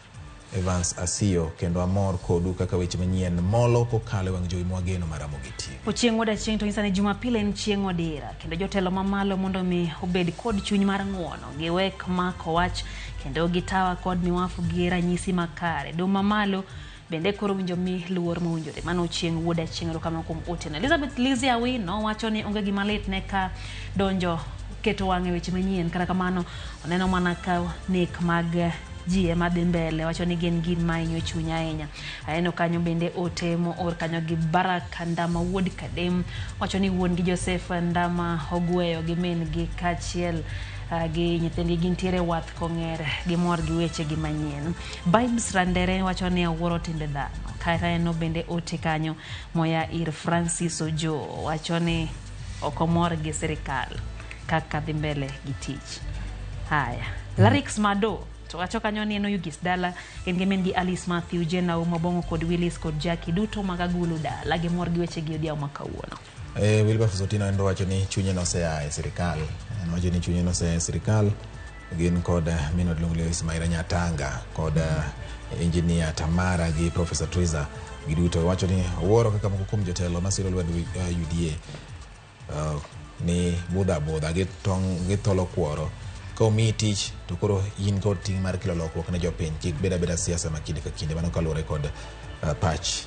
Evans Asiyo kendo amor kodu kaka weche manyien molo kokalo e wang' jowi mwageno mar Ramogi TV. Ochieng' wuod Achieng' to nyisa ni Jumapil en chieng' odira kendo jotelo mamalo mondo mi obed kod chuny mar ng'uono, giwek mako wach kendo gitawa kod miwafu gi ranyisi makare. Dum mamalo bende koro winjo mi luor mowinjore. Mano Ochieng' wuod Achieng', erokamano kuom otieno. Elizabeth Lizzie Awino wacho ni onge gima lit ne ka donjo keto wang' e weche manyien, kata kamano oneno mana ka nek mag ji ema dhi mbele, wacho ni gin gin ma hinyo chuny ahinya. Aneno kanyo bende ote moor kanyo gi Baraka Ndama wuod Kadem, wacho ni wuon gi Joseph Ndama ogweyo gi min gi kaachiel gi nyithindgi gintiere wath kong'er, gimor gi weche gi manyien. Babes Randere wacho ni awuoro timbe dhano. Kata aneno bende ote kanyo moya ir Francis Ojo, wacho ni ok omor gi sirikal kaka dhi mbele gi tich. Haya, Larix Mado To wacho kanyo ni en Oyugis dala en gi min gi Alice Matthew, Jane Auma Bongo kod Willis kod Jackie duto mag Agulu dala gimor gi weche gi odhiambo ma kawuono. Wilberforce Otieno en wacho ni chunye nosea e sirikal. En wacho ni chunye nosea e sirikal gin kod minwa iluongo ni Lois Maira Nyatanga kod engineer Tamara gi Professor Triza giduto wacho ni owuoro kaka moko kuom jotelo masiro lwedo UDA ni budho abudha githolo kuoro ka omiyi tich to koro in kod ting' mar kelo lokruok ne jopiny kik bed abeda siasa ma kinde ka kinde mano kaluwore kod pach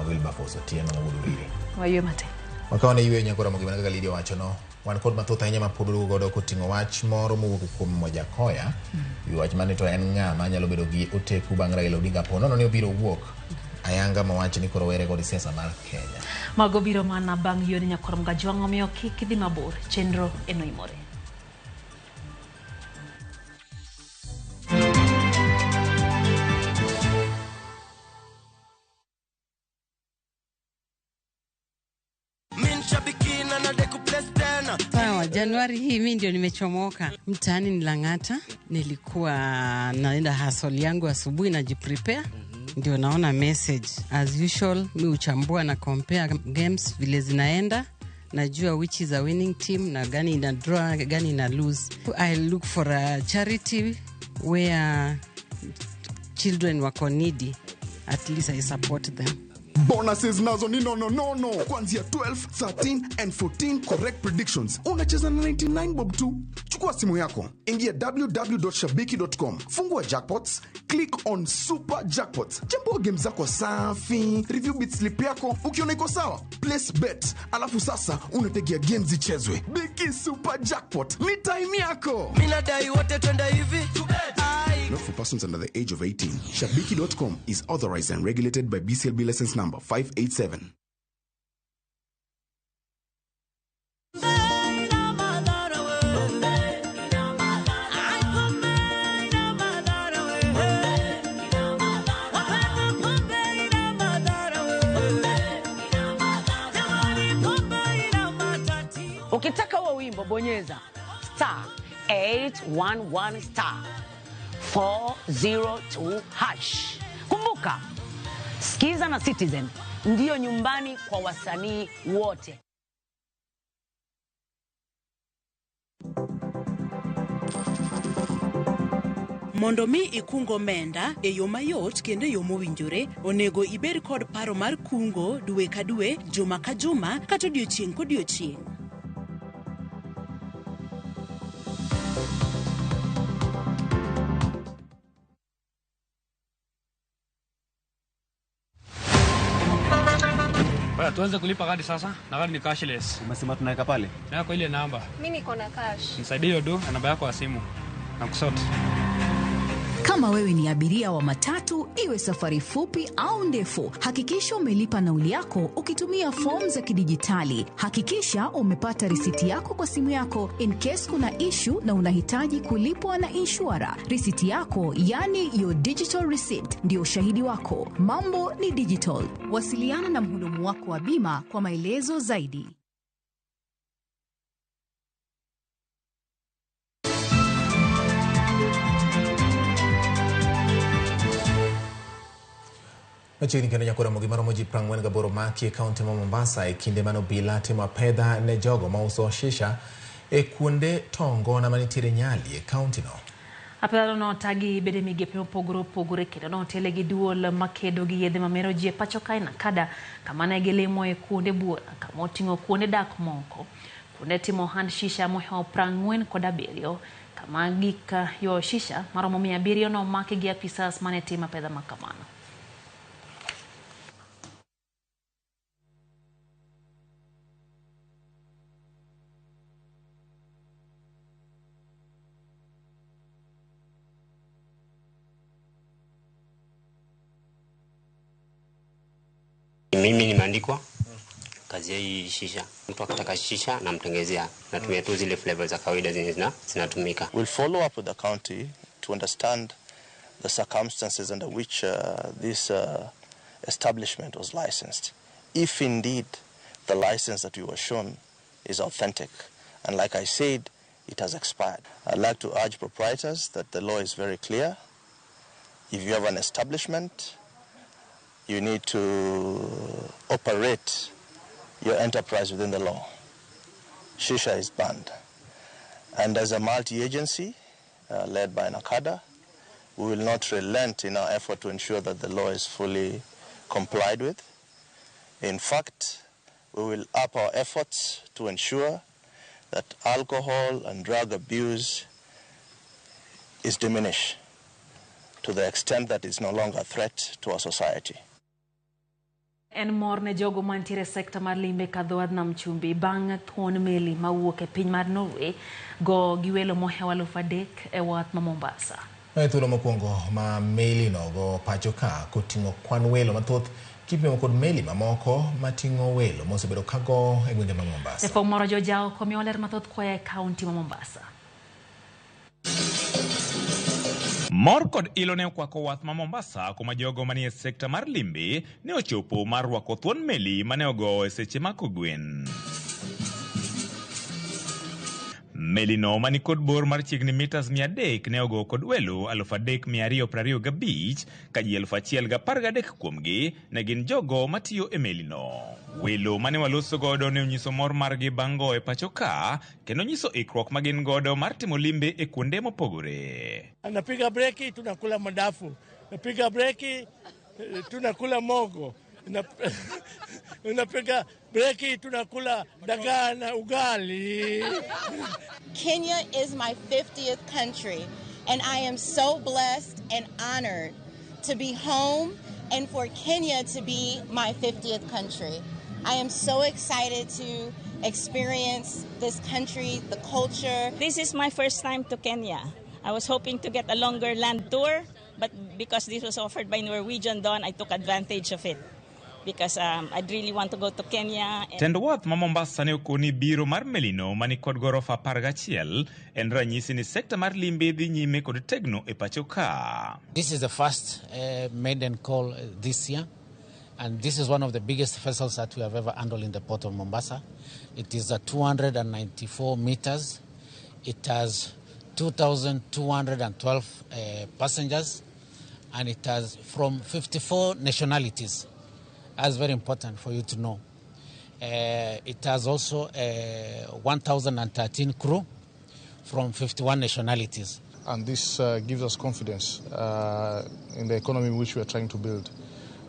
Wilberforce Otieno wuod Uriri. Waywe matin. Wakawo ne yweyo nyakora mogi mana kaka Lydia owachono wan kod mathoth ahinya ma pod waduogo godo koting'o wach moro mowuok kuom Wajakoya. Wach mane to en ng'a manyalo bedo gi oteku bang' Raila Odinga po nono ni obiro wuok ayanga mowach ni koro were kod siasa mar Kenya. Mago biro mana bang' yore nyakwar Mgajwang' omiyo kik idhi mabor chenro enoimore. Sawa, Januari hii mi ndio nimechomoka mtaani. Ni Lang'ata, nilikuwa naenda hustle yangu asubuhi, najiprepare ndio naona message. As usual, mi uchambua na compare games vile zinaenda, najua which is a winning team na gani ina draw, gani ina lose. I look for a charity where children wako needy, at least I support them. Bonuses nazo ni no no no no. Kuanzia 12, 13 and 14 correct predictions. Unacheza na 99 bob tu. Chukua simu yako, ingia www.shabiki.com, fungua jackpots, click on super jackpots. Chambua game zako safi, review bet slip yako, ukiona iko sawa, place bet. Alafu sasa unategea games zichezwe. Biki super jackpot, ni time yako. Mimi nadai wote twende hivi. Not for persons under the age of 18. Shabiki.com is authorized and regulated by BCLB license number 587. Ukitaka huo wimbo bonyeza star 811 star 402 hash. Kumbuka, Skiza na Citizen ndiyo nyumbani kwa wasanii wote. Mondo mi ikung omenda e yo mayot kendo e yo mowinjore, onego ibed kod paro mar kungo dwe ka dwe, juma ka juma, kata odiochieng' kodiochieng'. Baya, tuanze kulipa kadi sasa na kadi ni cashless. Umesema tunaweka pale? Na kwa ile namba. Mimi niko na cash. Nisaidie hiyo do na namba yako ya simu. Na kusort. Kama wewe ni abiria wa matatu, iwe safari fupi au ndefu, hakikisha umelipa nauli yako ukitumia fomu za kidijitali. Hakikisha umepata risiti yako kwa simu yako in case kuna issue na unahitaji kulipwa na inshura. Risiti yako, yani your digital receipt, ndio ushahidi wako. Mambo ni digital. Wasiliana na mhudumu wako wa bima kwa maelezo zaidi. Machiegni kendo nyakora mogi maromo ji 48 maki e kaunti ma Mombasa e kinde mane obila timo apedha ne jogo mauso shisha e kuonde tongona manitiere Nyali e kaunti no. Apedha no tagi bede migepe mopogore opogore kendo notele gi duol makedo gi yedhe mamero ji e pacho kae Nakada kama ne gilimo e kuonde buora kama oting'o kuonde dak moko kuonde timo hand shisha mohewo 47 kama gik ywayo shisha maromo 700 nomaki gi apisas mane timo apedha makamano. Mimi nimeandikwa kazi ya hii shisha. Mtu akitaka shisha namtengezea. Natumia tu zile flavors za kawaida zenye zinatumika. We'll follow up with the county to understand the circumstances under which this establishment was licensed. If indeed the license that we were shown is authentic. And like I said, It has expired. I'd like to urge proprietors that the law is very clear. If you have an establishment, you need to operate your enterprise within the law. Shisha is banned. And as a multi-agency led by NACADA, we will not relent in our effort to ensure that the law is fully complied with. In fact, we will up our efforts to ensure that alcohol and drug abuse is diminished to the extent that it's no longer a threat to our society. En mor ne jogo mantiere e sekta mar limbe kadho wadh nam chumbi bang' thuon meli mawuok e piny mar Norway go gi welo mohewo 3,000 e wath ma Mombasa. E thuolo mokwongo ma meli no go pacho ka koting'o kwan welo mathoth kipimo kod meli mamoko mating'o welo mosebedo kago e gwenge ma Mombasa. Jafwambo moro Joja oko miyo ler mathoth koa e kaunti ma Mombasa. Mor kod ilo ne okwako wath ma Mombasa kuma jogo manie sekta mar limbe ne ochopo mar rwako thuon meli mane ogowo e seche ma kogwen. Meli no mani kod bor mar chiegni mitas 300 ne ogowo kod welo 3,225 ka ji 1,013 kuomgi ne gin jogo matiyo e meli no. Welo mane waloso godo ne onyiso mor margi bang' gowo e pacho ka kendo nyiso ikruok ma gin godo mar timo limbe e kuonde mopogore. Anapiga breki tunakula madafu, napiga breki tunakula mogo, unapiga breki tunakula dagaa na ugali. Kenya is my 50th country, and I am so blessed and honored to be home and for Kenya to be my 50th country. I am so excited to experience this country, the culture. This is my first time to Kenya. I was hoping to get a longer land tour, but because this was offered by Norwegian Dawn, I took advantage of it because I'd really want to go to Kenya. Tend wath ma Mombasa ne okoni biro mar melino mani kod gorofa 11 en ranyisi ni sekta mar limbe dhi nyime kod tegno e pacho ka. This is the first maiden call this year, and this is one of the biggest vessels that we have ever handled in the port of Mombasa. It is 294 meters. It has 2,212 passengers, and it has from 54 nationalities. That's very important for you to know. It has also 1,013 crew from 51 nationalities. And this gives us confidence in the economy which we are trying to build.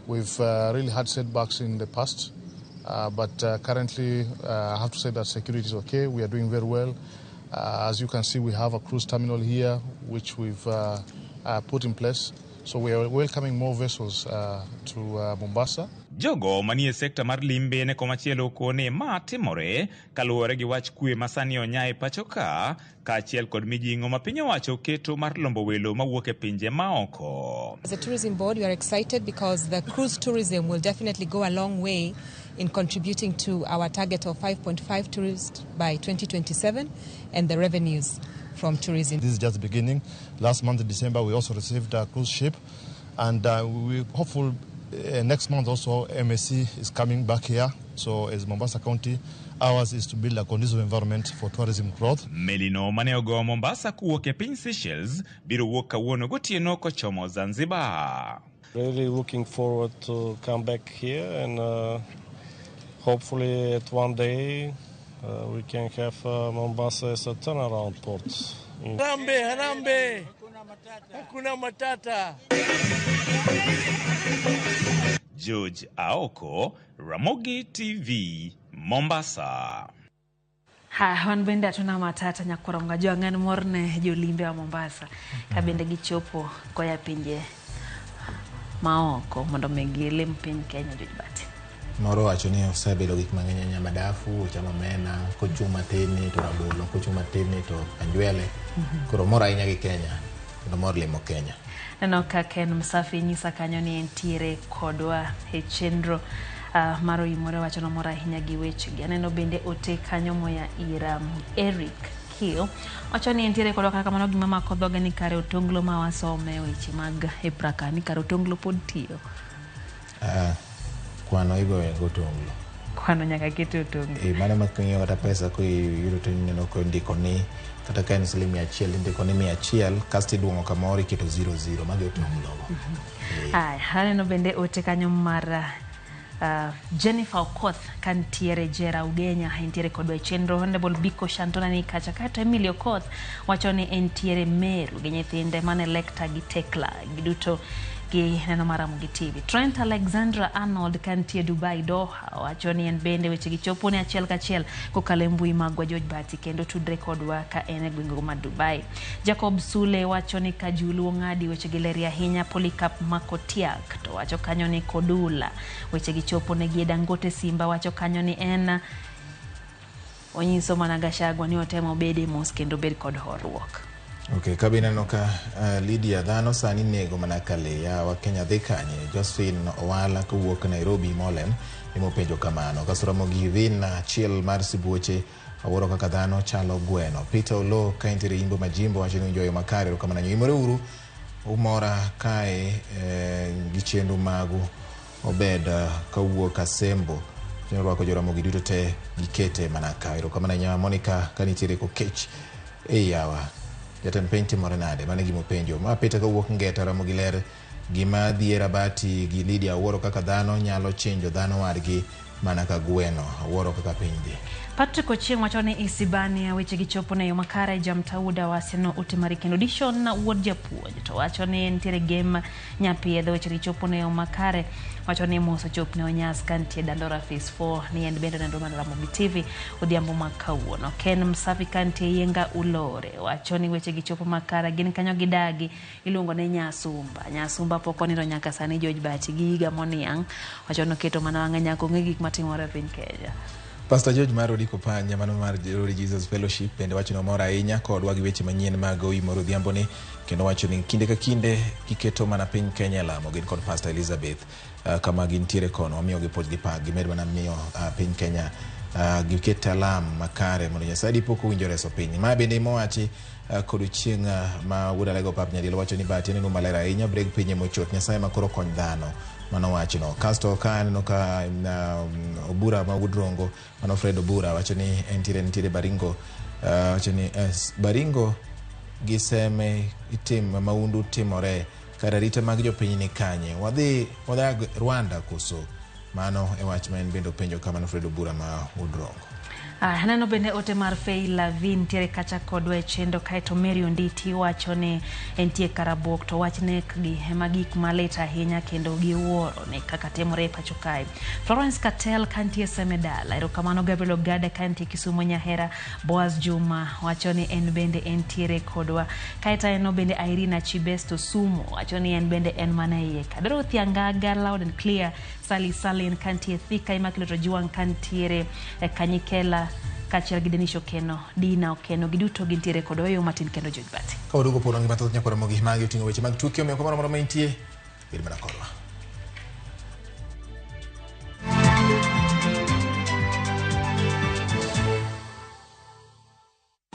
We've really had setbacks in the past, but currently I have to say that security is okay. We are doing very well. As you can see, we have a cruise terminal here, which we've put in place. So we are welcoming more vessels to Mombasa. Jogo manie sekta mar limbe ne komachielo okone ma timore kaluwore gi wach kwe ma sani onya e pacho ka kaachiel kod mijing'o ma piny owacho oketo mar lombo welo mawuok e pinje maoko. As a tourism board, we are excited because the cruise tourism will definitely go a long way in contributing to our target of 5.5 tourists by 2027 and the revenues from tourism. This is just the beginning. Last month in December, we also received a cruise ship, and we hopeful next month also MSC is coming back here. So as Mombasa County, ours is to build a conducive environment for tourism growth. Melino mane ogowo Mombasa kowuok e piny Seychelles biro wuok kawuono gotieno kochomo Zanzibar. Really looking forward to come back here and hopefully at one day we can have Mombasa as a turnaround port. Harambe, harambe. Hakuna matata. George Aoko, Ramogi TV, Mombasa. Ha, wan bende hatuna matata nyakoronga jwang'an morne jolimbe wa Mombasa. Ka bende gichopo koya pinje maoko mondo mi gilim piny Kenya George. Moro wacho ni osebedo gik mang'eny ahinya madafu, ochamo omena, kochung' matin to rabolo, kochung' matin to kanjwele. Koro mor ahinya gi Kenya, kendo mor limo Kenya. Neno ka Ken Msafi nyisa kanyo ni entiere kodwa e chenro mar Oimore wacho nomor ahinya gi wechegi. Aneno bende ote kanyo moya ir Eric Kiel wacho ni entiere kodwa, kata kamano gima mako dhoge ni kare otonglo ma wasome weche mag Epraka ni kare otonglo pod tiyo. Kwano igoyo gotonglo. Kwano nyaka kete otungu. E, mano ma king'iyo kata pesa koyudo to ineno kondiko ni kata ka en siling 100 indiko ni 100 kasto iduong'o kamoro iketo 00 mago e otonglo go. Aya, aneno bende ote kanyo mar Jennifer Okoth kantiere Jera Ugenya entiere kodwa e chenro. Honorable Biko Shantona ni kacha kaeto Emily Okoth wacho ni entiere Meru gi nyithinde mane Lecta gi Tekla giduto gi neno mar Ramogi TV. Trent Alexandra Arnold kantie Dubai Doha wacho ni en bende weche gi chopo ne achiel kachiel kokalo e mbui magwa George Bati kendo tudre kodwa ka en e gwengego ma Dubai. Jacob Sule wacho ni Kajulu ong'adi weche gi leri ahinya. Polycarp Makotiak to wacho kanyo ni Kodula weche gi chopo ne gi e Dangote Simba wacho kanyo ni en onyiso mana Gachagua ni otemo obede mos kendo obed kod horuok. Ok, kabe ineno ka Lydia dhano sani nego mana ka lee yawa Kenya dhi kanye? Josephine Owala kowuok Nairobi Molen ema openjo kamano. Kasto Ramogi Vin achiel mar sibuoche awuoro kaka dhano chalo gweno. Peter Olo ka entiere Imbo Majimbo wacho ni winjo yo makare erokamano imore uru umora kae gi chenro magu obed kawuok Asembo rwako joramogi duto te gikete mana ka erokamano ahinya Monica ka nitiere kokech ei yawa jatend piny timore nade mano e gima openjo ma Peter kawuok Ngeta Ramogi ler gima dhier Abati gi Lydia awuoro kaka dhano nyalo chinjo dhano wadgi mana ka gweno awuoro kaka piny dhi. Patrick Ochieng wacho ni Isibania weche gi chopo ne yo makare. Jamtauda waseno ote mari kendo Dishon wuod japuonj to wacho ni nitiere game nyapiedho weche gi chopo ne yo makare. Wacho ni mos ochop ne Onyas kantie Dandora Phase 4 ni en bende nendo mar Ramogi TV odhiambo ma kawuono. Ken Msafi kantie Yenga Ulore wacho ni weche gi chopo makare gin kanyo gidagi iluongo ni Nyasumba. Nyasumba pok onindo nyaka sani George Bati gi higa moniang' wacho ni oketo mana wang'e nyaka ong'e gik matimore e piny Kenya. Pastor George mar Odiko Panya mano mar Glory Jesus Fellowship bende wacho ni omor ahinya kodwa gi weche manyien mag Oimore odhiambo ni kendo wacho ni kinde ka kinde giketo mana piny Kenya e lamo gin kod Pastor Elizabeth kama gintiere kono wamiyogi puoch gi pak gimed mana miyo piny Kenya giket alam makare mondo Nyasaye dipo kowinjo reso piny. Ma bende mowachi kod chieng' ma wuod Alego Pap Nyadiel wacho ni Bahati neno maler ahinya breg piny emochot Nyasaye ma koro kony dhano mano wachno. Kasto ka aneno ka Obura ma wuod Rongo mano Fred Obura wacho ni entiere Baringo wacho ni Baringo gi Seme itim maundu timore kar arita mag jopiny ni kanye wadhi wadag Rwanda koso mano e wach ma en bende openjo kamano Fred Obura ma wuod Rongo. Aneno bende ote mar Fei Lavin ntiere kacha kodwa e chenro kaeto Mary Onditi wacho ni entie Karabuok to wach nek gi ema gik malit ahinya kendo giwuoro ni kaka timore e pacho kae. Florence Katel kantie Seme Dala, erokamano Gabriel Ogada kantie Kisumo Nyahera, Boaz Juma wacho ni en bende entiere kodwa. Kaeto aneno bende Irene Chibesto Sumo wacho ni en bende en mana iye ka. Dorothy Angaga loud and clear, Sally Salin kantie Thika, Immaculate Ojuang kantiere Kanyikela kaachiel gi Denish Okeno, Dina Okeno, giduto gintiere kod oyo matin kendo George Bati. Ka waduogo pod wan gi mathoth nyakwa Ramogi magi oting'o weche mag tuke omiyo kamoro amora ma intie bed mana kodwa.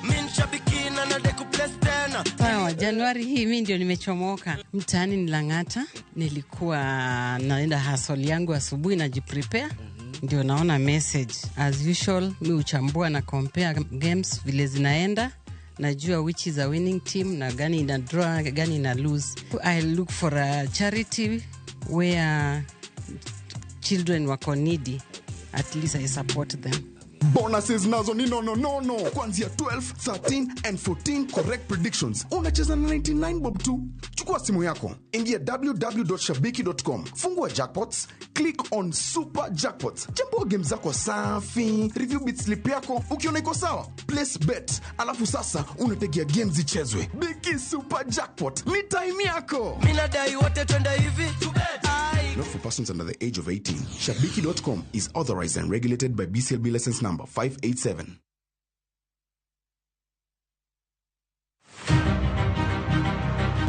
Min shabiki na nadeku place tena. Sawa, Januari hii mi ndio nimechomoka. Mtaani ni Lang'ata, nilikuwa naenda hustle yangu asubuhi najiprepare ndio naona message as usual. Mi uchambua na compare games vile zinaenda, najua which is a winning team na gani ina draw, gani ina lose. I look for a charity where children wako needy, at least I support them. Bonuses nazo ni nono nono kuanzia 12, 13 and 14 correct predictions. Unacheza na 99 bob tu. Chukua simu yako, ingia www.shabiki.com, fungua jackpots, click on super jackpots, chambua game zako safi, review bet slip yako, ukiona iko sawa, place bet, alafu sasa unategea games zichezwe. Biki super jackpot ni time yako. Mimi nadai wote twende hivi. Ai. Not for persons under the age of 18. Shabiki.com is authorized and regulated by BCLB license number 587.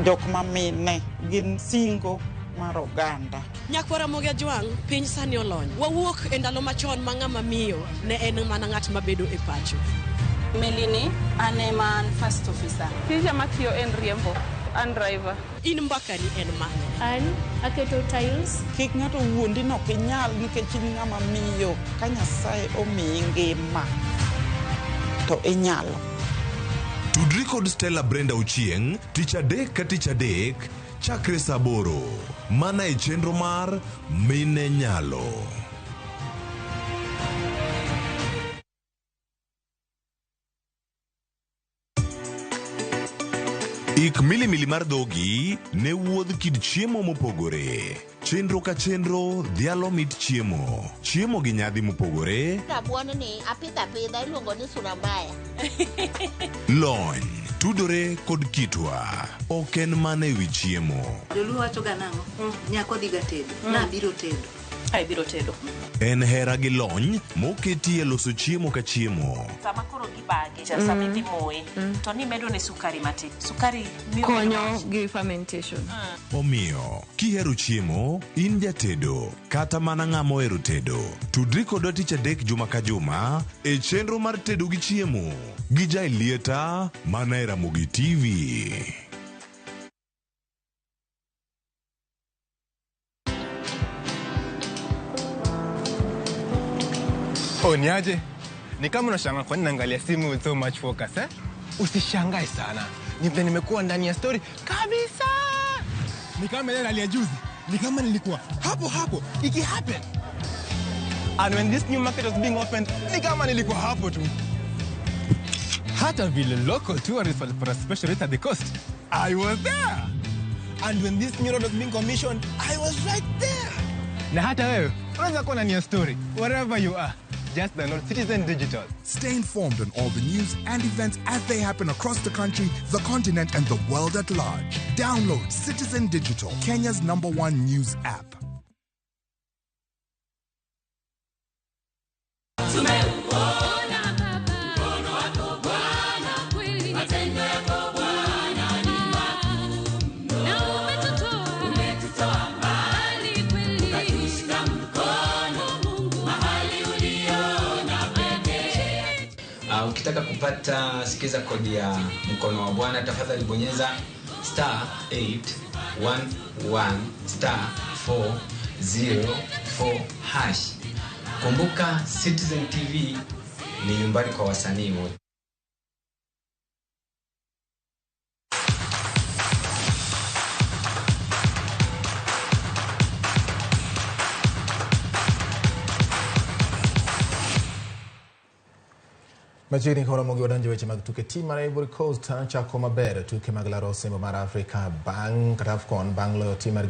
Jok mamine gin singo mar oganda. Nyakwar Ramogi Ajwang', piny sani olony. Wawuok e ndalo machon ma ng'ama miyo ne en mana ng'at mabedo e pacho. Melini, an ema an first officer. Tija matiyo en riembo. An driver. In mbakani en mane? An aketo tiles. Kik ng'ato wuondi ni ok inyal nikech in ng'ama miyo ka Nyasaye omiyi ngima to inyalo. Tudri kod Stella Brenda Ochieng' tich adek ka tich adek chakre saa 8 mana e chenro mar Mine Nyalo. Ik milimili mar dhogi ne wuodh kit chiemo mopogore. Chenro ka chenro dhialo mit chiemo. Chiemo gi nyadhi mopogore. Rabuon ni apidho apidha iluongo ni sura mbaya. Lony tudore kod kitwa. Ok en mana ewi chiemo. Joluo wacho ga nang'o? Nyako dhi ga tedo. Nabiro tedo. Abiro tedo. En hera gi lony moketi e loso chiemo ka chiemo. Sama koro gibage, sama idhi moye, to nimedo ne sukari matin. Sukari miyo konyo gi fermentation. Omiyo, kihero chiemo, in jatedo, kata mana ng'ama ohero tedo. Tudri kodwa tich adek juma ka juma e chenro mar tedo gi chiemo gi Jailieta mana e Ramogi TV. Oh, niaje? Ni kama unashangaa kwa nini naangalia simu with so much focus, eh? Usishangae sana. Ni vile nimekuwa ndani ya story kabisa. Ni kama ile hali ya juzi. Ni kama nilikuwa hapo hapo iki happen. And when this new market was being opened, ni kama nilikuwa hapo tu. Hata vile local tourists walipata special rate at the coast, I was there. And when this new road was being commissioned, I was right there. Na hata wewe unaweza kuwa ndani ya story wherever you are. Just download Citizen Digital. Stay informed on all the news and events as they happen across the country, the continent, and the world at large. Download Citizen Digital, Kenya's #1 news app. Ukitaka kupata sikiza kodi ya mkono wa Bwana, tafadhali bonyeza *811 *404#. Kumbuka Citizen TV ni nyumbani kwa wasanii wote. Machiegni koromo gi wadonjo weche mag tuke. Tim mar Ivory Coast chako maber tuke mag laro osimbo mar Afrika bang' kata AFCON bang' loyo tim margi